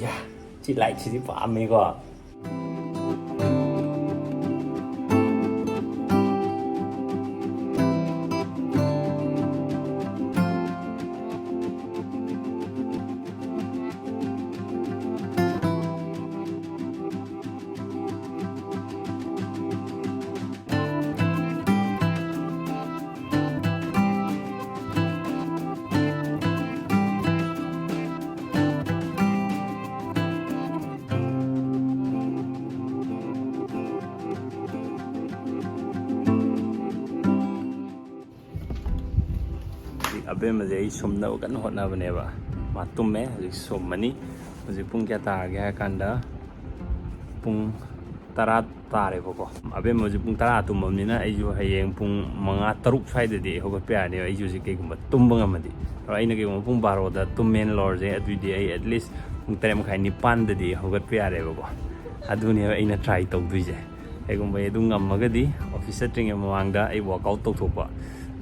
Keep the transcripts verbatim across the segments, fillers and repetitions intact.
ꯌꯥ, ꯁꯤ ꯂꯥꯏꯠꯁꯤꯗꯤ ꯄꯥꯝꯃꯦꯀꯣ꯫ ꯍꯧꯖꯤꯛ ꯑꯕꯦꯝꯃꯁꯦ ꯑꯩ ꯁꯨꯝꯅꯕ ꯀꯟꯅ ꯍꯣꯠꯅꯕꯅꯦꯕ꯫ ꯃꯥ ꯇꯨꯝꯃꯦ, ꯍꯧꯖꯤꯛ ꯁꯨꯝꯃꯅꯤ꯫ ꯍꯧꯖꯤꯛ ꯄꯨꯡ ꯀꯌꯥ ꯇꯥꯔꯒꯦ ꯍꯥꯏ ꯀꯥꯟꯗ, ꯄꯨꯡ ꯇꯔꯥ ꯇꯥꯔꯦꯕꯀꯣ꯫ ꯑꯕꯦꯝꯃ ꯍꯧꯖꯤꯛ ꯄꯨꯡ ꯇꯔꯥ ꯇꯨꯝꯃꯕꯅꯤꯅ, ꯑꯩꯁꯨ ꯍꯌꯦꯡ ꯄꯨꯡ ꯃꯉꯥ, ꯇꯔꯨꯛ ꯁ꯭ꯋꯥꯏꯗꯗꯤ ꯑꯩ ꯍꯧꯒꯠꯄ ꯌꯥꯔꯅꯦꯕ, ꯑꯩꯁꯨ ꯍꯧꯖꯤꯛ ꯀꯩꯒꯨꯝꯕ ꯇꯨꯝꯕ ꯉꯝꯃꯗꯤ꯫ ꯑꯗꯣ ꯑꯩꯅ ꯀꯩꯒꯨꯝꯕ ꯄꯨꯡ ꯕꯥꯔꯣꯗ ꯇꯨꯝꯃꯦꯅ ꯂꯧꯔꯁꯦ, ꯑꯗꯨꯏꯗꯤ ꯑꯩ at least ꯄꯨꯡ ꯇꯔꯦꯠ ꯃꯈꯥꯏ, ꯅꯤꯄꯥꯟꯗꯗꯤ ꯍꯧꯒꯠꯄ ꯌꯥꯔꯦꯕꯀꯣ꯫ ꯑꯗꯨꯅꯦꯕ ꯑꯩꯅ try ꯇꯧꯗꯣꯏꯁꯦ꯫ ꯀꯩꯒꯨꯝꯕ ꯑꯩ ꯑꯗꯨ ꯉꯝꯃꯒꯗꯤ, office ꯆꯠꯇ꯭ꯔꯤꯉꯩ ꯃꯃꯥꯡꯗ ꯑꯩ workout ꯇꯧꯊꯣꯛꯄ,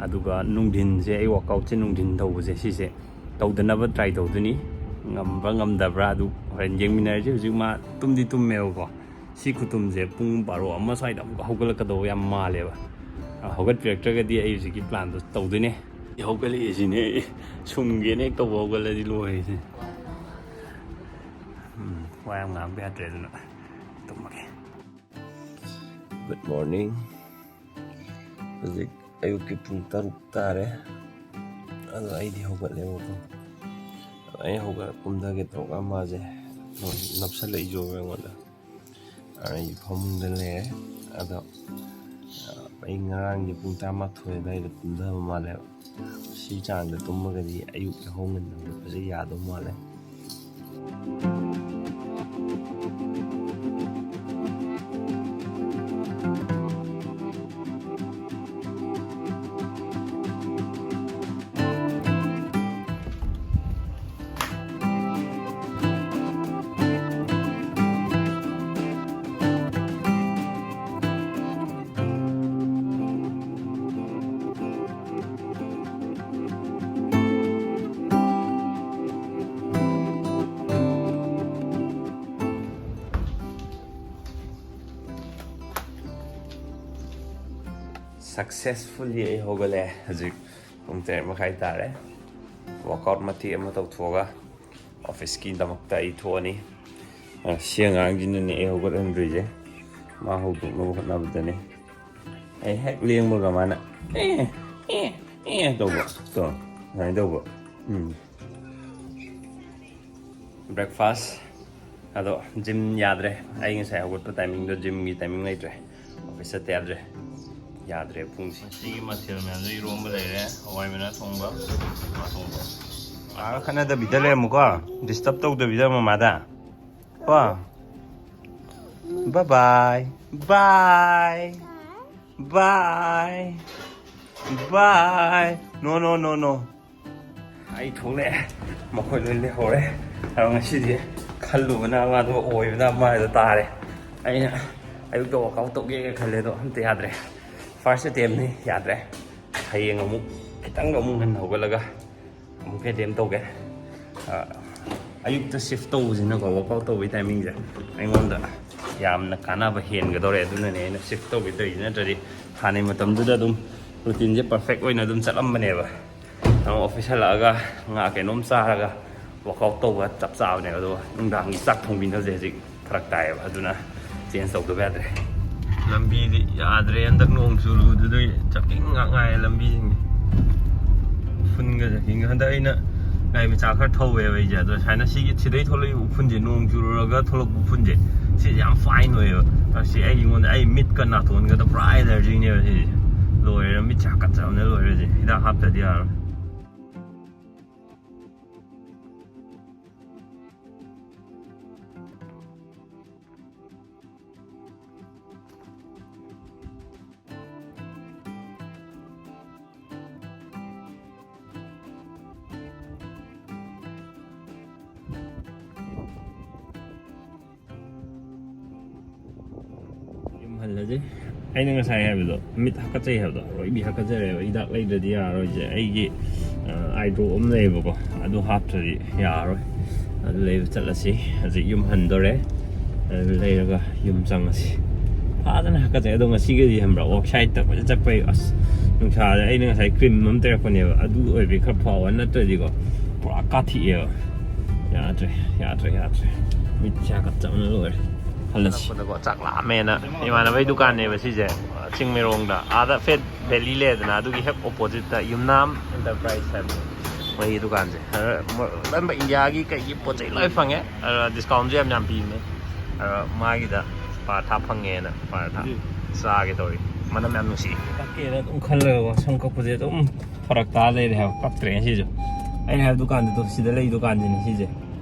ꯑꯗꯨꯒ ꯅꯨꯡꯊꯤꯟꯁꯦ ꯑꯩ workoutꯁꯦ ꯅꯨꯡꯊꯤꯟ ꯇꯧꯕꯁꯦ, ꯁꯤꯁꯦ ꯇꯧꯗꯅꯕ try ꯇꯧꯗꯣꯏꯅꯤ꯫ ꯉꯝꯕ꯭ꯔꯥ ꯉꯝꯗꯕ꯭ꯔꯥ ꯑꯗꯨ ꯍꯣꯔꯦꯟ ꯌꯦꯡꯃꯤꯟꯅꯔꯁꯤ꯫ ꯍꯧꯖꯤꯛ ꯃꯥ ꯇꯨꯝꯗꯤ ꯇꯨꯝꯃꯦꯕꯀꯣ꯫ ꯁꯤ ꯈꯨꯇꯨꯝꯁꯦ ꯄꯨꯡ ꯕꯥꯔꯣ ꯑꯃ ꯁ꯭ꯋꯥꯏꯗ ꯑꯃꯨꯛꯀ ꯍꯧꯒꯠꯂꯛꯀꯗꯧꯕ ꯌꯥꯝ ꯃꯥꯜꯂꯦꯕ꯫ ꯑ, ꯍꯧꯒꯠꯄꯤꯔꯛꯇ꯭ꯔꯒꯗꯤ ꯑꯩ ꯍꯧꯖꯤꯛꯀꯤ planꯗꯣ ꯇꯧꯗꯣꯏꯅꯦ꯫ ꯍꯧꯒꯠꯂꯛꯑꯦ ꯁꯤꯅꯦ ꯑꯩ꯫ ꯁꯨꯝꯒꯦꯅ ꯍꯦꯛ ꯇꯧꯕ ꯍꯧꯒꯠꯂꯗꯤ ꯂꯣꯏꯔꯦꯁꯦ꯫ ꯎꯝ, ꯋꯥ ꯌꯥꯝ ꯉꯥꯡꯕ ꯌꯥꯗ꯭ꯔꯦ, ꯑꯗꯨꯅ ꯇꯨꯝꯃꯒꯦ꯫ Good morning. ꯍꯧꯖꯤꯛ ꯑꯌꯨꯛꯀꯤ ꯄꯨꯡ ꯇꯔꯨꯛ ꯇꯥꯔꯦ꯫ ꯑꯗꯣ ꯑꯩꯗꯤ ꯍꯧꯒꯠꯂꯦꯕꯀꯣ꯫ ꯑꯩ ꯍꯧꯒꯠ-, ꯀꯨꯝꯊꯒꯦ ꯇꯧꯔꯒ ꯃꯥꯁꯦ ꯅꯞꯁꯜꯂꯛꯏꯁꯦ ꯑꯩꯉꯣꯟꯗ꯫ ꯑꯗ ꯑꯩ ꯐꯃꯨꯡꯗ ꯂꯩꯔꯦ꯫ ꯑꯗꯣ ꯑꯩ ꯉꯔꯥꯡꯒꯤ ꯄꯨꯡ ꯇꯔꯥꯃꯥꯊꯣꯏ ꯑꯗꯨꯋꯥꯏꯗ ꯇꯨꯝꯊꯕ ꯃꯥꯜꯂꯦꯕ꯫ ꯁꯤ ꯆꯥꯡꯗ ꯇꯨꯝꯃꯒꯗꯤ ꯑꯌꯨꯛ ꯌꯥꯍꯧ ꯉꯟꯅ ꯍꯧꯒꯠꯄꯁꯦ ꯌꯥꯗꯧ ꯃꯥꯜꯂꯦ꯫ Successfully ꯑꯩ ꯍꯧꯒꯠꯂꯦ꯫ ꯍꯧꯖꯤꯛ ꯄꯨꯡ ꯇꯔꯦꯠ ꯃꯈꯥꯏ ꯇꯥꯔꯦ꯫ Workout ꯃꯇꯦꯛ ꯑꯃ ꯇꯧꯊꯣꯛꯑꯒ officeꯀꯤꯗꯃꯛꯇ ꯑꯩ ꯊꯣꯛꯑꯅꯤ꯫ ꯑ, ꯁꯤ ꯑꯉꯥꯡꯁꯤꯅꯅꯦ ꯑꯩ ꯍꯧꯒꯠꯍꯟꯗ꯭ꯔꯤꯁꯦ꯫ ꯃꯥ ꯍꯧꯗꯣꯛꯅꯕ ꯍꯣꯠꯅꯕꯗꯅꯦ꯫ ꯑꯩ ꯍꯦꯛ ꯂꯦꯡꯕꯒ ꯃꯥꯅ "ꯑꯦ, ꯑꯦ, ꯑꯦ" ꯇꯧꯕ꯫ ꯇꯣ, ꯑꯗꯨꯃꯥꯏꯅ ꯇꯧꯕ꯫ ꯎꯝ꯫ Breakfast꯫ ꯑꯗꯣ gym ꯌꯥꯗ꯭ꯔꯦ꯫ ꯑꯩ ꯉꯁꯥꯏ ꯍꯧꯒꯠꯄ timingꯗꯣ gymꯒꯤ timing ꯂꯩꯇ꯭ꯔꯦ꯫ Office ꯆꯠꯇ ꯌꯥꯗ꯭ꯔꯦ꯫ ꯌꯥꯗ꯭ꯔꯦ ꯄꯨꯡꯁꯦ꯫ ꯉꯁꯤꯒꯤ ꯃꯊꯦꯜ ꯃꯌꯥꯝꯗꯣ ꯏꯔꯣꯝꯕ ꯂꯩꯔꯦ, ꯍꯋꯥꯏ ꯃꯅꯥ ꯊꯣꯡꯕ, ꯉꯥ ꯊꯣꯡꯕ꯫ ꯃꯥꯒ ꯈꯠꯅꯗꯕꯤꯗ ꯂꯩꯔꯝꯃꯨꯀꯣ, disturb ꯇꯧꯗꯕꯤꯗ ꯃꯃꯥꯗ꯫ ꯀꯣ? Bye bye. Bye. Bye. Bye. No, no, no, no. ꯑꯩ ꯊꯣꯛꯂꯛꯑꯦ꯫ ꯃꯈꯣꯏ ꯂꯣꯏ ꯂꯩꯍꯧꯔꯦ꯫ ꯑꯗꯣ ꯉꯁꯤꯗꯤ ꯈꯜꯂꯨꯕꯅ ꯑꯃ, ꯑꯗꯨꯒ ꯑꯣꯏꯕꯅ ꯑꯃ ꯍꯥꯏꯗꯣ ꯇꯥꯔꯦ꯫ ꯑꯩꯅ ꯑꯌꯨꯛꯇ workout ꯇꯧꯒꯦꯒ ꯈꯜꯂꯦ, ꯑꯗꯣ ꯑꯝꯇ ꯌꯥꯗ꯭ꯔꯦ꯫ First attempt ꯅꯤ, ꯌꯥꯗ꯭ꯔꯦ꯫ ꯍꯌꯦꯡ ꯑꯃꯨꯛ ꯈꯤꯇꯪꯒ ꯑꯃꯨꯛ ꯉꯟꯅ ꯍꯧꯒꯠꯂꯒ ꯑꯃꯨꯛꯀ attempt ꯇꯧꯒꯦ꯫ ꯑ, ꯑꯌꯨꯛꯇ shift ꯇꯧꯕꯁꯤꯅꯀꯣ, workout ꯇꯧꯕꯒꯤ timingꯁꯦ ꯑꯩꯉꯣꯟꯗ ꯌꯥꯝꯅ ꯀꯥꯟꯅꯕ ꯍꯦꯟꯒꯗꯧꯔꯦ꯫ ꯑꯗꯨꯅꯅꯦ ꯑꯩꯅ shift ꯇꯧꯒꯦ ꯇꯧꯔꯤꯁꯦ, ꯅꯠꯇ꯭ꯔꯗꯤ ꯍꯥꯟꯅꯩ ꯃꯇꯝꯗꯨꯗ ꯑꯗꯨꯝ routineꯁꯦ perfect ꯑꯣꯏꯅ ꯑꯗꯨꯝ ꯆꯠꯂꯝꯕꯅꯦꯕ꯫ ꯑꯃꯨꯛ office ꯍꯜꯂꯛꯑꯒ ꯉꯥ ꯀꯩꯅꯣꯝ ꯆꯥꯔꯒ workout ꯇꯧꯕ ꯆꯞ ꯆꯥꯕꯅꯦꯕ꯫ ꯑꯗꯣ ꯅꯨꯡꯗꯥꯡꯒꯤ ꯆꯥꯛ ꯊꯣꯡꯕꯤꯅꯕꯁꯦ ꯍꯧꯖꯤꯛ ꯐꯔꯛ ꯇꯥꯏꯌꯦꯕ, ꯑꯗꯨꯅ change ꯇꯧꯗꯕ ꯌꯥꯗ꯭ꯔꯦ꯫ ꯂꯝꯕꯤꯗꯤ ꯌꯥꯗ꯭ꯔꯦ ꯍꯟꯗꯛ ꯅꯣꯡ ꯆꯨꯔꯨꯕꯗꯨꯗꯩ꯫ ꯆꯥꯛꯀꯤꯡ ꯉꯥꯛ ꯉꯥꯏꯔꯦ ꯂꯝꯕꯤꯁꯤꯡꯁꯦ꯫ ꯎꯐꯨꯟꯒ ꯆꯥꯛꯀꯤꯡꯒ꯫ ꯍꯟꯗꯛ ꯑꯩꯅ ꯒꯥꯔꯤ ꯃꯆꯥ ꯈꯔ ꯊꯧꯋꯦꯕ ꯑꯩꯁꯦ, ꯑꯗꯣ ꯁꯨꯃꯥꯏꯅ ꯁꯤꯒꯤ ꯁꯤꯗꯩ ꯊꯣꯛꯂꯛꯏꯕ ꯎꯐꯨꯟꯁꯦ, ꯅꯣꯡ ꯆꯨꯔꯨꯔꯒ ꯊꯣꯛꯂꯛꯄ ꯎꯐꯨꯟꯁꯦ, ꯁꯤꯁꯦ ꯌꯥꯝ fine ꯑꯣꯏꯌꯦꯕ꯫ ꯑꯁꯤ ꯑꯩꯉꯣꯟꯗ, ꯑꯩ ꯃꯤꯠꯀ ꯅꯥꯇꯣꯟꯒꯗ ꯄꯨꯔꯥ allergy ꯅꯦꯕ ꯁꯤꯁꯦ꯫ ꯂꯣꯏꯔꯦ, ꯃꯤꯠꯁꯦ ꯍꯥꯀꯠꯆꯕꯅ ꯂꯣꯏꯔꯦ ꯍꯧꯖꯤꯛ꯫ ꯍꯤꯗꯥꯛ ꯍꯥꯞꯇꯗꯤ ꯌꯥꯔꯣꯏ꯫ ꯌꯨꯝ ꯍꯜꯂꯁꯦ꯫ ꯑꯩꯅ ꯉꯁꯥꯏ ꯍꯥꯏꯕꯗꯣ, ꯃꯤꯠ ꯍꯥꯀꯠꯆꯩ ꯍꯥꯏꯕꯗꯣ, ꯑꯔꯣꯏꯕꯤ ꯍꯥꯀꯠꯆꯔꯦꯕ꯫ ꯍꯤꯗꯥꯛ ꯂꯩꯗ꯭ꯔꯗꯤ ꯌꯥꯔꯔꯣꯏꯁꯦ꯫ ꯑꯩꯒꯤ, ꯑ, eye drop ꯑꯃ ꯂꯩꯌꯦꯕꯀꯣ, ꯑꯗꯨ ꯍꯥꯞꯇ꯭ꯔꯗꯤ ꯌꯥꯔꯔꯣꯏ꯫ ꯑꯗꯨ ꯂꯩꯕ ꯆꯠꯂꯁꯤ꯫ ꯍꯧꯖꯤꯛ ꯌꯨꯝ ꯍꯟꯗꯣꯔꯦ꯫ ꯑꯗꯨ ꯂꯩꯔꯒ ꯌꯨꯝ ꯆꯪꯉꯁꯤ꯫ ꯐꯖꯅ ꯍꯥꯀꯠꯆꯩ꯫ ꯑꯗꯣ ꯉꯁꯤꯒꯗꯤ ꯈꯪꯕ꯭ꯔꯥ, ꯋꯥꯛꯁꯥꯏꯠꯇ ꯐꯖꯅ ꯆꯠꯄꯩ, ꯑꯁ, ꯅꯨꯡꯁꯥꯗ ꯑꯩꯅ ꯉꯁꯥꯏ ꯀ꯭ꯔꯤꯝ ꯑꯃ ꯇꯩꯔꯛꯄꯅꯦꯕ, ꯑꯗꯨ ꯑꯣꯏꯕꯩ ꯈꯔ ꯐꯥꯎꯕ, ꯅꯠꯇ꯭ꯔꯗꯤꯀꯣ ꯄꯨꯔꯥ ꯀꯥꯊꯤꯛꯑꯦꯕ꯫ ꯌꯥꯗ꯭ꯔꯦ, ꯌꯥꯗ꯭ꯔꯦ, ꯌꯥꯗ꯭ꯔꯦ꯫ ꯃꯤꯠꯁꯦ ꯍꯥꯀꯠꯆꯕꯅ ꯂꯣꯏꯔꯦ꯫ ꯍꯜꯂꯁꯤ꯫ ꯍꯜꯂꯛꯄꯗꯀꯣ ꯆꯥꯛ ꯂꯥꯝꯃꯦꯅ ꯏꯃꯥꯟꯅꯕꯩ ꯗꯨꯀꯥꯟꯅꯦꯕ ꯁꯤꯁꯦ, ꯆꯤꯡꯃꯩꯔꯣꯡꯗ, ꯑꯥꯗ ꯐꯦꯠ ꯚꯦꯂꯤ ꯂꯩꯗꯅ, ꯑꯗꯨꯒꯤ ꯍꯦꯛ ꯑꯣꯄꯣꯖꯤꯠꯇ ꯌꯨꯝꯅꯥꯝ ꯑꯦꯟꯇꯔꯄ꯭ꯔꯥꯏꯁ ꯍꯥꯏꯕ ꯃꯣꯏꯒꯤ ꯗꯨꯀꯥꯟꯁꯦ꯫ ꯑꯗ ꯃꯣꯏ ꯑꯅꯝꯕ ꯏꯟꯗꯤꯌꯥꯒꯤ ꯀꯩꯒꯤ ꯄꯣꯠ ꯆꯩ ꯂꯣꯏ ꯐꯪꯉꯦ꯫ ꯑꯗ ꯗꯤꯁꯀꯥꯎꯟꯁꯨ ꯌꯥꯝ ꯌꯥꯝ ꯄꯤꯕꯅꯦ꯫ ꯑꯗ ꯃꯥꯒꯤꯗ ꯄꯔꯥꯊꯥ ꯐꯪꯉꯦꯅ ꯄꯔꯥꯊꯥ ꯆꯥꯒꯦ ꯇꯧꯔꯤ꯫ ꯃꯅꯝ ꯌꯥꯝ ꯅꯨꯡꯁꯤ꯫ ꯀꯛꯀꯦꯅ ꯑꯗꯨꯝ ꯈꯜꯂꯒꯀꯣ ꯁꯝ ꯀꯛꯄꯁꯦ ꯑꯗꯨꯝ ꯐꯔꯛ ꯇꯥ ꯂꯩꯔꯦ ꯍꯥꯏꯕ꯫ ꯀꯛꯇ꯭ꯔꯦ ꯉꯁꯤꯁꯨ꯫ ꯑꯩꯅ ꯍꯥꯏꯕ ꯗꯨꯀꯥꯟꯗꯨꯗꯣ, ꯁꯤꯗ ꯂꯩ ꯗꯨꯀꯥꯟꯁꯤꯅꯦ ꯁꯤꯁꯦ꯫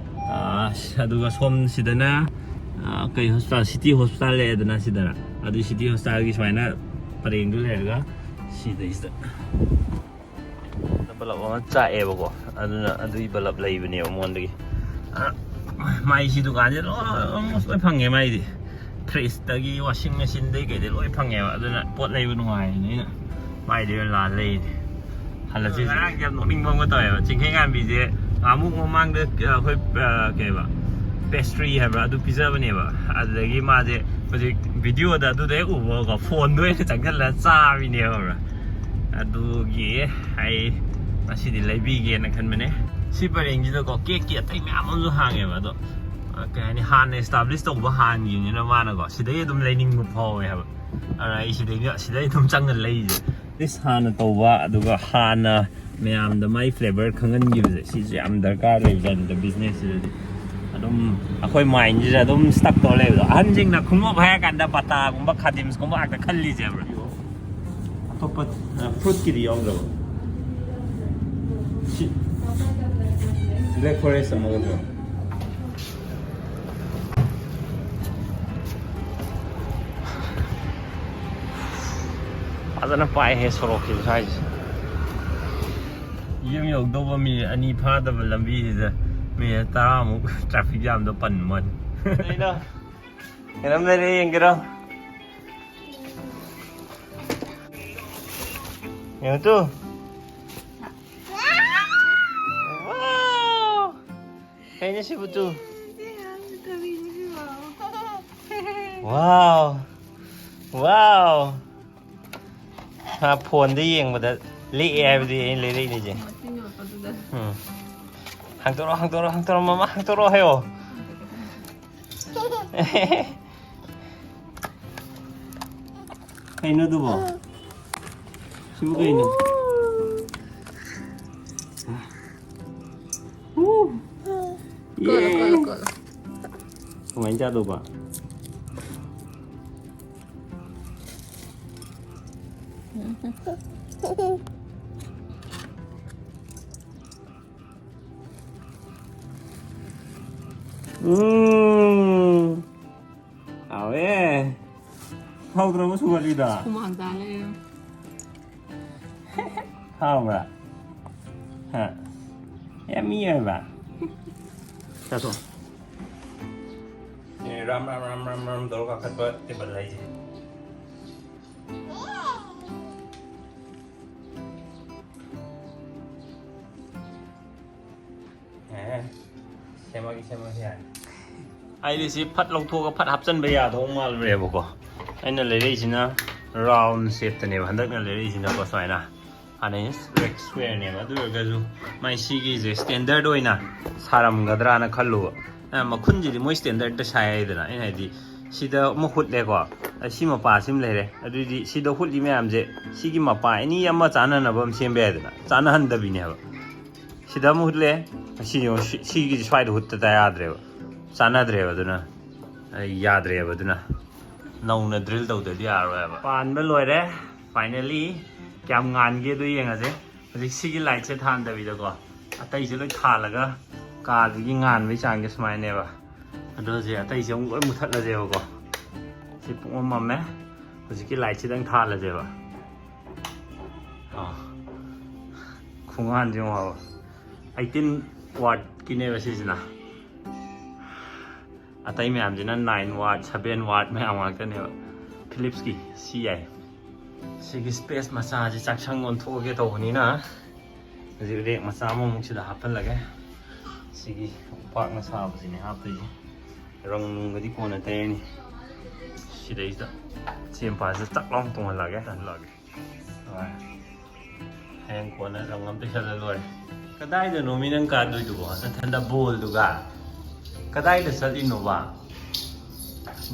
ꯑꯥ, ꯑꯗꯨꯒ ꯁꯣꯝꯁꯤꯗꯅ, ꯑꯥ, ꯀꯩ ꯍꯣꯁꯄꯤꯇꯥꯜ, ꯁꯤꯇꯤ ꯍꯣꯁꯄꯤꯇꯥꯜ ꯂꯩꯔꯦꯗꯅ ꯁꯤꯗꯅ꯫ ꯑꯗꯨ ꯁꯤꯇꯤ ꯍꯣꯁꯄꯤꯇꯥꯜꯒꯤ ꯁꯨꯃꯥꯏꯅ ꯄꯔꯦꯡꯗꯨ ꯂꯩꯔꯒ ꯁꯤꯗꯩꯁꯤꯗ ꯕꯂꯞ ꯑꯃ ꯆꯥꯛꯑꯦꯕꯀꯣ꯫ ꯑꯗꯨꯅ ꯑꯗꯨꯒꯤ ꯕꯂꯞ ꯂꯩꯕꯅꯦꯕ ꯃꯉꯣꯟꯗꯒꯤ꯫ ꯑ, ꯃꯥꯏꯁꯤ ꯗꯨꯀꯥꯟꯁꯦ ꯂꯣꯏ, almost ꯂꯣꯏ ꯐꯪꯉꯦ ꯃꯥꯏꯗꯤ꯫ ꯐ꯭ꯔꯤꯖꯇꯒꯤ, ꯋꯥꯁꯤꯡ ꯃꯦꯆꯤꯟꯗꯒꯤ ꯀꯩꯗꯩ ꯂꯣꯏ ꯐꯪꯉꯦꯕ꯫ ꯑꯗꯨꯅ ꯄꯣꯠ ꯂꯩꯕ ꯅꯨꯡꯉꯥꯏꯌꯦꯅ ꯑꯩꯅ ꯃꯥꯏꯗꯤ ꯑꯣꯏꯅ ꯂꯥꯜ ꯂꯩꯔꯤꯅꯦ꯫ ꯍꯜꯂꯁꯤ꯫ ꯉꯔꯥꯡ ꯌꯥꯝ ꯅꯣꯛꯅꯤꯡꯕ ꯑꯃꯒ ꯇꯧꯋꯦꯕ꯫ ꯆꯤꯡꯈꯩꯉꯥꯟꯕꯤꯁꯦ ꯉꯍꯥꯟꯃꯨꯛ ꯃꯃꯥꯡꯗ, ꯑ, ꯑꯩꯈꯣꯏ, ꯑ, ꯀꯩꯕ, ꯄꯦꯁꯇ꯭ꯔꯤ ꯍꯥꯏꯕ꯭ꯔꯥ, ꯑꯗꯨ ꯄꯤꯖꯕꯅꯦꯕ꯫ ꯑꯗꯨꯗꯒꯤ ꯃꯥꯁꯦ ꯍꯧꯖꯤꯛ ꯚꯤꯗꯤꯑꯣꯗ ꯑꯗꯨꯗ ꯍꯦꯛ ꯎꯕꯒ ꯐꯣꯟꯗꯣ ꯑꯣꯏꯅ ꯆꯪꯁꯤꯜꯂꯒ ꯆꯥꯕꯤꯅꯦꯕ, ꯈꯪꯕ꯭ꯔꯥ? ꯑꯗꯨꯒꯤ ꯑꯩ ꯉꯁꯤꯗꯤ ꯂꯩꯕꯤꯒꯦꯅ ꯈꯟꯕꯅꯦ꯫ ꯁꯤ ꯄꯔꯦꯡꯁꯤꯗꯀꯣ ꯀꯦꯛꯀꯤ ꯑꯇꯩ ꯃꯌꯥꯝ ꯑꯃꯁꯨ ꯍꯥꯡꯉꯦꯕ꯫ ꯑꯗꯣ, ꯑ, ꯀꯩ ꯍꯥꯏꯅꯤ, ꯍꯥꯟꯅ establish ꯇꯧꯕ ꯍꯥꯟꯈꯤꯕꯅꯤꯅ ꯃꯥꯅꯀꯣ ꯁꯤꯗꯩ ꯑꯗꯨꯝ ꯂꯩꯅꯤꯡꯕ ꯐꯥꯎꯋꯦ ꯍꯥꯏꯕ꯫ ꯑꯗꯨꯅ ꯑꯩ ꯁꯤꯗꯩ, ꯁꯤꯗꯩ ꯑꯗꯨꯝ ꯆꯪꯉ ꯂꯩꯁꯦ꯫ At least ꯍꯥꯟꯅ ꯇꯧꯕ, ꯑꯗꯨꯒ ꯍꯥꯟꯅ ꯃꯌꯥꯝꯗ ꯃꯥꯏ flavour ꯈꯪꯍꯟꯈꯤꯕꯁꯦ, ꯁꯤꯁꯨ ꯌꯥꯝ ꯗꯔꯀꯥꯔ ꯂꯩꯕꯖꯥꯠꯅꯤꯗ businessꯁꯤꯗꯗꯤ꯫ ꯑꯗꯨꯝ ꯑꯩꯈꯣꯏ mindꯁꯤꯗ ꯑꯗꯨꯝ stuck ꯇꯧꯔ ꯂꯩꯕꯗꯣ꯫ ꯑꯍꯟꯁꯤꯡꯅ ꯈꯣꯡꯎꯞ ꯍꯥꯏꯔ ꯀꯥꯟꯗ ꯕꯥꯇꯥꯒꯨꯝꯕ, ꯈꯥꯗꯤꯝꯁꯀꯨꯝꯕ ꯉꯥꯛꯇ ꯈꯜꯂꯤꯁꯦ, bro꯫ ꯑꯇꯣꯞꯄ, ꯑ, fruitꯀꯤꯗꯤ ꯌꯥꯎꯗ꯭ꯔꯕ? ꯁꯤ black forest ꯑꯃꯒ ꯇꯧꯔꯣ꯫ ꯐꯖꯅ ꯄꯥꯏꯍꯦ ꯁꯣꯔꯣꯛꯁꯤꯕꯨ ꯁ꯭ꯋꯥꯏꯁꯦ꯫ ꯌꯨꯝ ꯌꯧꯗꯧꯕ ꯃꯤꯅꯤꯠ ꯑꯅꯤ ꯐꯥꯗꯕ ꯂꯝꯕꯤꯁꯤꯗ ꯃꯤꯅꯤꯠ ꯇꯔꯥꯃꯨꯛ traffic jamꯗ ꯄꯟꯕ ꯋꯥꯅꯤ꯫ ꯀꯩꯅꯣ? ꯀꯩꯅꯣꯝ ꯂꯩꯔꯦ, ꯌꯦꯡꯒꯦꯔꯣ? ꯌꯦꯡꯉꯨ ꯇꯨ꯫ Wow! ꯀꯩꯅꯣ ꯁꯤꯕꯨ ꯇꯨ? Wow! ꯋꯥꯎ! ꯃꯥ ꯐꯣꯟꯗ ꯌꯦꯡꯕꯗ ꯂꯤꯛꯑꯦ ꯍꯥꯏꯕꯗꯤ ꯑꯩꯅ ꯂꯩꯔꯛꯏꯅꯤꯁꯦ꯫ ꯃꯆꯤꯟ ꯌꯣꯠꯄꯗꯨꯗ꯫ ꯎꯝ꯫ ꯍꯥꯡꯇꯣꯔꯛꯑꯣ, ꯍꯥꯡꯇꯣꯔꯛꯑꯣ, ꯍꯥꯡꯇꯣꯔꯛꯑꯣ, ꯃꯃꯥ, ꯍꯥꯡꯇꯣꯔꯛꯑꯣ ꯍꯥꯏꯌꯣ꯫ ꯀꯩꯅꯣ ꯑꯗꯨꯕꯣ? ꯁꯤꯕꯨ ꯀꯩꯅꯣ? ꯎ꯫ ꯀꯣꯠꯂꯣ, ꯌꯦ꯫ ꯀꯣꯠꯂꯣ, ꯀꯣꯠꯂꯣ꯫ ꯀꯃꯥꯏꯅ ꯆꯥꯗꯧꯕ? ꯎꯝ꯫ ꯍꯥꯎꯋꯦ꯫ ꯍꯥꯎꯗ꯭ꯔꯕ ꯁꯨꯒꯠꯂꯤꯗ? ꯍꯨꯃꯥꯡ ꯇꯥ ꯂꯩꯔꯦ꯫ ꯍꯥꯎꯕ꯭ꯔꯥ? ꯍꯥ? ꯌꯥꯝ ꯃꯤ ꯑꯣꯏꯕ? ꯆꯥꯊꯣꯛ꯫ ꯑꯦ, ꯔꯥꯝ, ꯔꯥꯝ, ꯔꯥꯝ, ꯔꯥꯝ, ꯔꯥꯝ ꯇꯧꯔꯒ ꯀꯥꯈꯠꯄ ꯇꯦꯕꯜ ꯍꯥꯏꯁꯦ꯫ ꯑꯦ, ꯁꯦꯝꯃꯒꯦ, ꯁꯦꯝꯃꯒꯦ, ꯌꯥꯔꯦ꯫ ꯑꯩꯗꯤ ꯁꯤ ꯐꯠ ꯂꯧꯊꯣꯛꯑꯒ ꯐꯠ ꯍꯥꯞꯆꯤꯟꯕ ꯌꯥꯗꯧ ꯃꯥꯜꯂꯨꯔꯦꯕꯀꯣ꯫ ꯑꯩꯅ ꯂꯩꯔꯛꯏꯁꯤꯅ round shapeꯇꯅꯦꯕ ꯍꯟꯗꯛꯅ ꯂꯩꯔꯛꯏꯁꯤꯅꯀꯣ, ꯁꯨꯃꯥꯏꯅ꯫ ꯍꯥꯟꯅꯩ ꯔꯦꯛ ꯁ꯭ꯀ꯭ꯋꯦꯔꯅꯦꯕ, ꯑꯗꯨ ꯑꯣꯏꯔꯒꯁꯨ ꯃꯥꯏ ꯁꯤꯒꯤꯁꯦ standard ꯑꯣꯏꯅ ꯁꯥꯔꯝꯒꯗ꯭ꯔꯥꯅ ꯈꯜꯂꯨꯕ꯫ ꯑ, ꯃꯈꯨꯟꯁꯤꯗꯤ ꯃꯣꯏ standardꯇ ꯁꯥꯏ ꯍꯥꯏꯗꯅ, ꯑꯩꯅ ꯍꯥꯏꯗꯤ ꯁꯤꯗ ꯑꯃ ꯍꯨꯠꯂꯦꯀꯣ, ꯑ, ꯁꯤ ꯃꯄꯥ ꯁꯤꯃ ꯂꯩꯔꯦ, ꯑꯗꯨꯏꯗꯤ ꯁꯤꯗ ꯍꯨꯠꯂꯤ ꯃꯌꯥꯝꯁꯦ ꯁꯤꯒꯤ ꯃꯄꯥ ꯑꯅꯤ ꯑꯃ ꯆꯥꯟꯅꯅꯕ ꯑꯃ ꯁꯦꯝꯕ ꯌꯥꯏꯗꯅ, ꯆꯥꯟꯅꯍꯟꯗꯕꯤꯅꯦꯕ꯫ ꯁꯤꯗ ꯑꯃ ꯍꯨꯠꯂꯦ, ꯁꯤ ꯌꯦꯡꯉꯣ, ꯁꯤ-, ꯁꯤꯒꯤꯁꯦ ꯁ꯭ꯋꯥꯏꯗ ꯍꯨꯠꯇ ꯌꯥꯗ꯭ꯔꯦꯕ, ꯆꯥꯟꯅꯗ꯭ꯔꯦꯕ, ꯑꯗꯨꯅ ꯑꯩ ꯌꯥꯗ꯭ꯔꯦꯕ, ꯑꯗꯨꯅ ꯅꯧꯅ drill ꯇꯧꯗ꯭ꯔꯗꯤ ꯌꯥꯔꯔꯣꯏꯕ꯫ ꯄꯥꯟꯕ ꯂꯣꯏꯔꯦ finally꯫ ꯀꯌꯥꯝ ꯉꯥꯟꯒꯦꯗꯣ ꯌꯦꯡꯉꯁꯦ꯫ ꯍꯧꯖꯤꯛ ꯁꯤꯒꯤ lightꯁꯦ ꯊꯥꯟꯗꯕꯤꯗꯀꯣ, ꯑꯇꯩꯁꯦ ꯂꯣꯏ ꯊꯥꯜꯂꯒ ꯀꯥꯗꯨꯒꯤ ꯉꯥꯟꯕꯒꯤ ꯆꯥꯡꯁꯦ ꯁꯨꯃꯥꯏꯅꯅꯦꯕ꯫ ꯑꯗꯣ ꯍꯧꯖꯤꯛ ꯑꯇꯩꯁꯦ ꯑꯃꯨꯛ ꯂꯣꯏ ꯃꯨꯊꯠꯂꯁꯦꯕꯀꯣ꯫ ꯁꯤ ꯄꯨꯡꯃꯝ ꯃꯝꯃꯦ꯫ ꯍꯧꯖꯤꯛꯀꯤ lightꯁꯤꯗꯪ ꯊꯥꯜꯂꯁꯦꯕ꯫ ꯑꯥ꯫ ꯈꯣꯡꯍꯥꯟꯁꯦ ꯌꯦꯡꯉꯣ ꯍꯥꯏꯕ꯫ Eighteen wattꯀꯤꯅꯦꯕ ꯁꯤꯁꯤꯅ꯫ ꯑꯇꯩ ꯃꯌꯥꯝꯁꯤꯅ nine watt, seven watt ꯃꯌꯥꯝ ꯉꯥꯛꯇꯅꯦꯕ꯫ Philipsꯀꯤ ꯁꯤ ꯌꯥꯏ꯫ ꯁꯤꯒꯤ space ꯃꯆꯥꯁꯤ ꯆꯥꯛꯁꯪ ꯑꯣꯟꯊꯣꯛꯑꯒꯦ ꯇꯧꯕꯅꯤꯅ, ꯍꯧꯖꯤꯛ rack ꯃꯆꯥ ꯑꯃꯃꯨꯛ ꯁꯤꯗ ꯍꯥꯞꯍꯜꯂꯒꯦ꯫ ꯁꯤꯒꯤ ꯎꯄꯥꯛꯅ ꯁꯥꯕꯁꯤꯅꯦ ꯍꯥꯞꯇꯣꯏꯁꯦ꯫ ꯔꯪ ꯅꯨꯡꯒꯗꯤ ꯀꯣꯟꯅ ꯇꯩꯔꯅꯤ꯫ ꯁꯤꯗꯩꯁꯤꯗ ꯁꯤ ꯃꯄꯥꯁꯤꯗ ꯆꯥꯛ ꯂꯥꯎꯅ ꯇꯣꯡꯍꯜꯂꯛꯑꯒꯦ, ꯇꯣꯡꯍꯜꯂꯛꯑꯒꯦ꯫ ꯍꯣꯏ꯫ ꯍꯌꯦꯡ ꯀꯣꯟꯅ ꯔꯪ ꯑꯃ ꯇꯩꯁꯜꯂ ꯂꯣꯏꯔꯦ꯫ ꯀꯗꯥꯏꯗꯅꯣ ꯃꯤ ꯅꯪ ꯀꯥꯗꯣꯏꯗꯨꯕꯣ? ꯅꯊꯟꯗ ꯕꯣꯜꯗꯨꯒ? ꯀꯗꯥꯏꯗ ꯆꯠꯂꯤꯅꯣꯕ?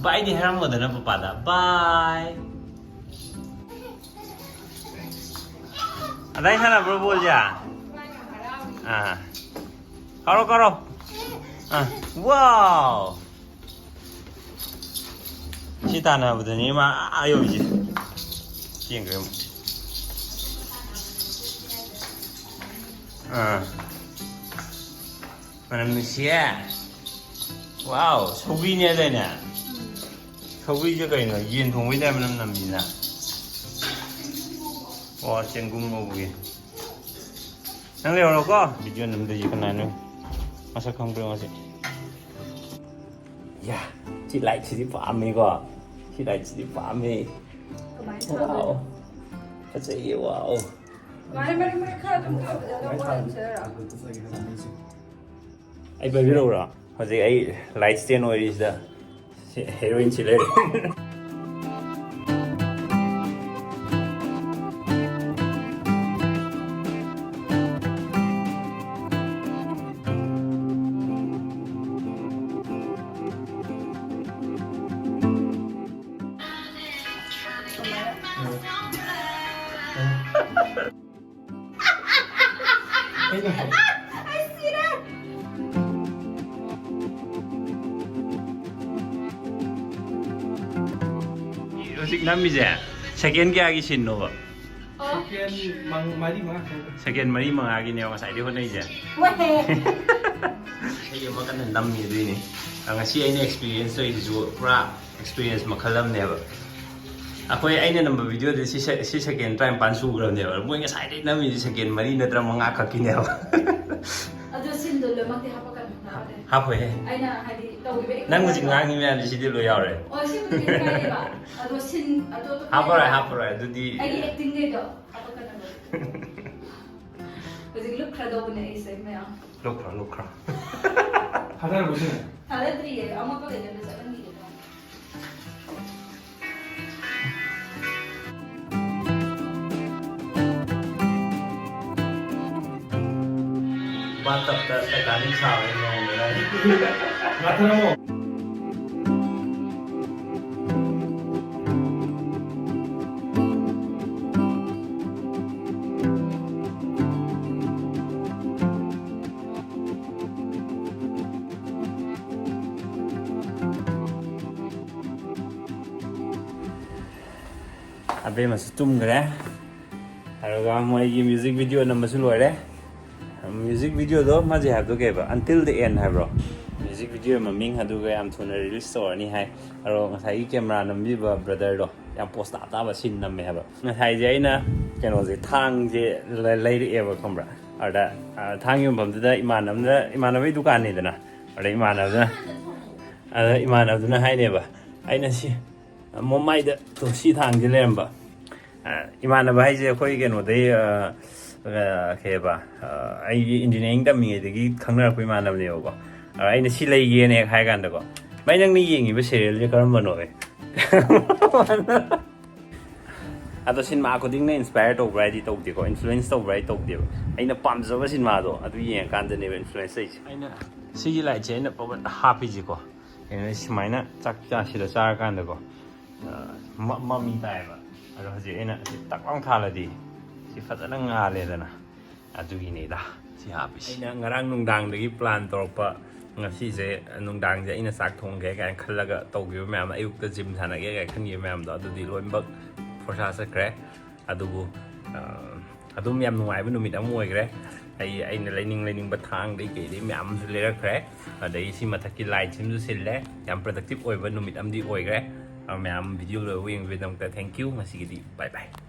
ꯕꯥꯏꯗꯤ ꯍꯥꯏꯔꯝꯃꯣꯗꯅ ꯄꯄꯥꯗ꯫ ꯕꯥꯏ꯫ ꯑꯗꯥꯏ ꯁꯥꯟꯅꯕ꯭ꯔꯣ ꯕꯣꯜꯁꯦ? ꯑꯥ꯫ ꯀꯥꯔꯣ, ꯀꯥꯔꯣ꯫ ꯑꯥ꯫ ꯋꯥꯎ! ꯁꯤ ꯇꯥꯟꯅꯕꯗꯅꯤ ꯃꯥ ꯑꯥ ꯌꯧꯔꯤꯁꯦ꯫ ꯆꯦꯟꯈ꯭ꯔꯦ ꯑꯃꯨꯛ꯫ ꯑꯥ꯫ ꯃꯅꯝ ꯅꯨꯡꯁꯤꯌꯦ꯫ ꯋꯥꯎ, ꯁꯧꯒ꯭ꯔꯤꯅꯦ ꯍꯥꯏꯗꯥꯏꯅꯦ? ꯁꯧꯒ꯭ꯔꯤꯁꯦ ꯀꯩꯅꯣ? ꯌꯦꯟ ꯊꯣꯡꯕꯩ ꯇꯥꯏꯞ ꯃꯅꯝ ꯅꯝꯃꯤꯅ꯫ ꯑꯣ, ꯆꯦꯡꯒꯨꯝ ꯉꯧꯕꯒꯤ꯫ ꯅꯪ ꯂꯩꯍꯧꯔꯣꯀꯣ꯫ ꯚꯤꯗꯤꯑꯣ ꯅꯝꯗꯣꯏꯁꯦ ꯀꯅꯥꯅꯣ? ꯃꯁꯛ ꯈꯪꯕ꯭ꯔꯣ ꯉꯁꯤ? ꯌꯥ, ꯁꯤ ꯂꯥꯏꯠꯁꯤꯗꯤ ꯄꯥꯝꯃꯦꯀꯣ꯫ ꯁꯤ ꯂꯥꯏꯠꯁꯤꯗꯤ ꯄꯥꯝꯃꯦ꯫ ꯀꯃꯥꯏꯅ ꯋꯥꯎ꯫ ꯊꯥꯗꯣꯏꯅꯣ? ꯐꯖꯩꯌꯦ, ꯋꯥꯎ꯫ ꯃꯥꯅꯦ, ꯃꯔꯛ ꯃꯔꯛ ꯈꯔ ꯑꯗꯨꯝ ꯊꯥꯕꯗ ꯑꯗꯨꯝ ꯑꯣꯏꯔꯝꯖꯔꯣ꯫ ꯑꯩ ꯄꯥꯏꯕꯤꯔꯛꯎꯔꯣ? ꯍꯧꯖꯤꯛ ꯑꯩ ꯂꯥꯏꯠ ꯁ꯭ꯇꯦꯟ ꯑꯣꯏꯔꯤꯁꯤꯗ ꯁꯤ ꯍꯦꯔꯣꯏꯟꯁꯤ ꯂꯩꯔꯦ꯫ ꯑꯩꯅ ꯍꯥꯏ- ꯍꯧꯖꯤꯛ ꯅꯝꯃꯤꯁꯦ ꯁꯦꯀꯦꯟ ꯀꯌꯥꯒꯤ ꯁꯤꯟꯅꯣꯕ? ꯁꯦꯀꯦꯟ ꯃꯪ-, ꯃꯔꯤ ꯃꯉꯥ ꯈꯛꯇꯪ꯫ ꯁꯦꯀꯦꯟ ꯃꯔꯤ ꯃꯉꯥꯒꯤꯅꯦꯕ ꯉꯁꯥꯏꯗꯩ ꯍꯣꯠꯅꯩꯁꯦ꯫ ꯋꯥꯍꯦ꯫ ꯏꯁꯩ ꯑꯃ ꯀꯟꯅ ꯅꯝꯃꯤ ꯑꯗꯨꯏꯅꯦ꯫ ꯑ, ꯉꯁꯤ ꯑꯩꯅ ꯑꯦꯛꯁꯄꯤꯔꯤꯌꯦꯟꯁ ꯇꯧꯔꯤꯁꯤꯁꯨ ꯄꯨꯔꯥ ꯑꯦꯛꯁꯄꯤꯔꯤꯌꯦꯟꯁ ꯃꯈꯜ ꯑꯃꯅꯦꯕ꯫ ꯑꯩꯈꯣꯏ, ꯑꯩꯅ ꯅꯝꯕ ꯚꯤꯗꯤꯑꯣꯗꯤ ꯁꯤ ꯁꯦ-, ꯁꯤ ꯁꯦꯀꯦꯟ ꯇꯔꯥꯅꯤꯄꯥꯟ ꯁꯨꯈ꯭ꯔꯕꯅꯦꯕ꯫ ꯃꯣꯏ ꯉꯁꯥꯏꯗꯩ ꯅꯝꯃꯤꯁꯦ ꯁꯦꯀꯦꯟ ꯃꯔꯤ ꯅꯠꯇ꯭ꯔ ꯃꯉꯥ ꯈꯛꯀꯤꯅꯦꯕ꯫ ꯑꯗꯣ ꯁꯤꯟꯗꯣ ꯂꯣꯏꯅꯃꯛꯇꯤ ꯍꯥꯄꯛꯀꯅꯨ ꯇꯥꯔꯦ꯫ ꯍꯥꯞꯄꯣꯏꯍꯦ꯫ ꯑꯩꯅ ꯍꯥꯏꯗꯤ ꯇꯧꯔꯤꯕ ꯅꯪ ꯍꯧꯖꯤꯛ ꯑꯦꯛꯇꯤꯡ ꯉꯥꯡꯉꯤ ꯃꯌꯥꯝꯁꯦ ꯁꯤꯗꯤ ꯂꯣꯏ ꯌꯥꯎꯔꯦ꯫ ꯑꯣ, ꯁꯤꯕꯨꯗꯤ ꯀꯩꯝ ꯀꯥꯏꯗꯦꯕ꯫ ꯑꯗꯣ ꯁꯤꯟ, ꯑꯗꯣ ꯑꯇꯣꯞꯄ ꯍꯥꯞꯄꯔꯣꯏ, ꯍꯥꯞꯄꯔꯣꯏ꯫ ꯑꯗꯨꯗꯤ ꯑꯩꯒꯤ ꯑꯦꯛꯇꯤꯡꯈꯩꯗꯣ ꯍꯥꯄꯛꯀꯅꯕ꯫ ꯍꯧꯖꯤꯛ ꯂꯨꯞꯈ꯭ꯔꯗꯧꯕꯅꯦ ꯑꯩꯁꯦ ꯃꯌꯥꯝ꯫ ꯂꯨꯞꯈ꯭ꯔꯣ, ꯂꯨꯞꯈ꯭ꯔꯣ꯫ ꯊꯥꯗꯔꯕꯣ ꯁꯤꯅ? ꯊꯥꯗꯗ꯭ꯔꯤꯌꯦ, ꯑꯃꯣꯠꯄ ꯀꯩꯗꯧꯗ ꯆꯠꯍꯟꯈꯤꯒꯦ ꯇꯧꯕꯅꯦ꯫ ꯇꯥꯏꯇꯥꯅꯤꯛ ꯁꯥꯕꯒꯤ ꯃꯑꯣꯡꯗ ꯅꯪ꯫ ꯉꯥꯛꯊꯔꯝꯃꯣ꯫ ꯑꯕꯦꯝꯃꯁꯨ ꯇꯨꯝꯈ꯭ꯔꯦ꯫ ꯑꯗꯨꯒ ꯃꯣꯏꯒꯤ ꯃ꯭ꯌꯨꯖꯤꯛ ꯚꯤꯗꯤꯑꯣ ꯅꯝꯕꯁꯨ ꯂꯣꯏꯔꯦ꯫ ꯃ꯭ꯌꯨꯖꯤꯛ ꯚꯤꯗꯤꯑꯣꯗꯣ ꯃꯥꯁꯦ ꯍꯥꯏꯕꯗꯣ ꯀꯩ ꯍꯥꯏꯕ? Until the End ꯍꯥꯏꯕ꯭ꯔꯣ? ꯃ꯭ꯌꯨꯖꯤꯛ ꯚꯤꯗꯤꯑꯣ ꯃꯃꯤꯡ ꯑꯗꯨꯒ ꯌꯥꯝ ꯊꯨꯅ ꯔꯤꯂꯤꯁ ꯇꯧꯔꯅꯤ ꯍꯥꯏ꯫ ꯑꯗꯣ ꯉꯁꯥꯏꯒꯤ ꯀꯦꯃꯦꯔꯥ ꯅꯝꯕꯤꯕ ꯕ꯭ꯔꯗꯔꯗꯣ ꯌꯥꯝ ꯄꯣꯁ ꯇꯥ ꯇꯥꯕ ꯁꯤꯟ ꯅꯝꯃꯦ ꯍꯥꯏꯕ꯫ ꯉꯁꯥꯏꯁꯦ ꯑꯩꯅ ꯀꯩꯅꯣꯁꯦ, ꯊꯥꯡꯁꯦ ꯂ-, ꯂꯩꯔꯛꯑꯦꯕ, ꯈꯪꯕ꯭ꯔꯥ? ꯑꯗ, ꯑ, ꯊꯥꯡ ꯌꯣꯟꯐꯝꯗꯨꯗ ꯏꯃꯥꯟꯅꯕꯅ, ꯏꯃꯥꯟꯅꯕꯒꯤ ꯗꯨꯀꯥꯟꯅꯤꯗꯅ, ꯑꯗ ꯏꯃꯥꯟꯅꯕꯅ, ꯑꯗ ꯏꯃꯥꯟꯅꯕꯗꯨꯅ ꯍꯥꯏꯅꯦꯕ, ꯑꯩꯅ ꯁꯤ ꯃꯃꯥꯏꯗ ꯇꯣ ꯁꯤ ꯊꯥꯡꯁꯦ ꯂꯩꯔꯝꯕ꯫ ꯑ, ꯏꯃꯥꯟꯅꯕ ꯍꯥꯏꯁꯦ ꯑꯩꯈꯣꯏ ꯀꯩꯅꯣꯗꯩ, ꯑ, ꯑ, ꯀꯩ ꯍꯥꯏꯕ, ꯑ, ꯑꯩꯒꯤ ꯏꯟꯖꯤꯅꯤꯌꯥꯔꯤꯡ ꯇꯝꯃꯤꯉꯩꯗꯒꯤ ꯈꯪꯅꯔꯛꯄ ꯏꯃꯥꯟꯅꯕꯅꯦꯕꯀꯣ꯫ ꯑ, ꯑꯩꯅ ꯁꯤ ꯂꯩꯒꯦꯅ ꯍꯦꯛ ꯍꯥꯏ ꯀꯥꯟꯗꯀꯣ, "ꯚꯥꯏ, ꯅꯪꯅ ꯌꯦꯡꯉꯤꯕ ꯁꯦꯔꯤꯌꯦꯜꯁꯦ ꯀꯔꯝꯕꯅꯣ?" ꯑꯗꯣ ꯁꯤꯅꯦꯃꯥ ꯈꯨꯗꯤꯡꯅ ꯏꯟꯁꯄꯥꯌꯔ ꯇꯧꯕ꯭ꯔꯥ ꯍꯥꯏꯗꯤ ꯇꯧꯗꯦꯀꯣ, ꯏꯟꯐ꯭ꯂꯨꯌꯦꯟꯁ ꯇꯧꯕ꯭ꯔꯥ ꯍꯥꯏꯗꯤ ꯇꯧꯗꯦꯕ꯫ ꯑꯩꯅ ꯄꯥꯝꯖꯕ ꯁꯤꯅꯦꯃꯥꯗꯣ ꯑꯗꯨ ꯌꯦꯡꯉꯀꯥꯟꯗꯅꯦꯕ ꯏꯟꯐ꯭ꯂꯨꯌꯦꯟꯁ ꯂꯩꯁꯦ꯫ ꯑꯩꯅ ꯁꯤꯒꯤ ꯂꯥꯏꯠꯁꯦ ꯑꯩꯅ ꯄꯕꯠ ꯍꯥꯞꯄꯤꯁꯦꯀꯣ, ꯀꯩꯅꯣ, ꯁꯨꯃꯥꯏꯅ ꯆꯥꯛ ꯆꯥ-, ꯁꯤꯗ ꯆꯥꯔꯀꯥꯟꯗꯀꯣ, ꯑ, ꯃ-, ꯃꯃꯤ ꯇꯥꯏꯌꯦꯕ꯫ ꯑꯗꯣ ꯍꯧꯖꯤꯛ ꯑꯩꯅ ꯁꯤ ꯇꯛ ꯂꯥꯎ ꯊꯥꯜꯂꯗꯤ ꯁꯤ ꯐꯖꯅ ꯉꯥꯜꯂꯦꯗꯅ, ꯑꯗꯨꯒꯤꯅꯤꯗ ꯁꯤ ꯍꯥꯞꯄꯤꯁꯦ꯫ ꯑꯩꯅ ꯉꯔꯥꯡ ꯅꯨꯡꯗꯥꯡꯗꯒꯤ ꯄ꯭ꯂꯥꯟ ꯇꯧꯔꯛꯄ, ꯉꯁꯤꯁꯦ ꯅꯨꯡꯗꯥꯡꯁꯦ ꯑꯩꯅ ꯆꯥꯛ ꯊꯣꯡꯒꯦ ꯀꯥꯏꯅ ꯈꯜꯂꯒ ꯇꯧꯈꯤꯕ ꯃꯌꯥꯝ, ꯑꯌꯨꯛꯇ ꯖꯤꯝ ꯁꯥꯟꯅꯒꯦ ꯀꯥꯏꯅ ꯈꯟꯈꯤꯕ ꯃꯌꯥꯝꯗꯣ, ꯑꯗꯨꯗꯤ ꯂꯣꯏꯅꯃꯛ ꯐꯣꯔꯁꯥ ꯆꯠꯈ꯭ꯔꯦ꯫ ꯑꯗꯨꯕꯨ, ꯑ, ꯑꯗꯨꯝ ꯌꯥꯝ ꯅꯨꯡꯉꯥꯏꯕ ꯅꯨꯃꯤꯠ ꯑꯃ ꯑꯣꯏꯈ꯭ꯔꯦ꯫ ꯑꯩ, ꯑꯩꯅ ꯂꯩꯅꯤꯡ ꯂꯩꯅꯤꯡꯕ ꯊꯥꯡꯗꯩ ꯀꯩꯗꯩ ꯃꯌꯥꯝ ꯑꯃꯁꯨ ꯂꯩꯔꯛꯈ꯭ꯔꯦ꯫ ꯑꯗꯩ ꯁꯤ ꯃꯊꯛꯀꯤ ꯂꯥꯏꯠꯁꯤꯃꯁꯨ ꯁꯤꯜꯂꯦ꯫ ꯌꯥꯝ ꯄ꯭ꯔꯗꯛꯇꯤꯞ ꯑꯣꯏꯕ ꯅꯨꯃꯤꯠ ꯑꯃꯗꯤ ꯑꯣꯏꯈ꯭ꯔꯦ꯫ ꯑ, ꯃꯌꯥꯝ ꯚꯤꯗꯤꯑꯣ ꯂꯣꯏꯕ ꯌꯦꯡꯕꯒꯤꯗꯃꯛꯇ thank you꯫ ꯉꯁꯤꯒꯤꯗꯤ bye bye꯫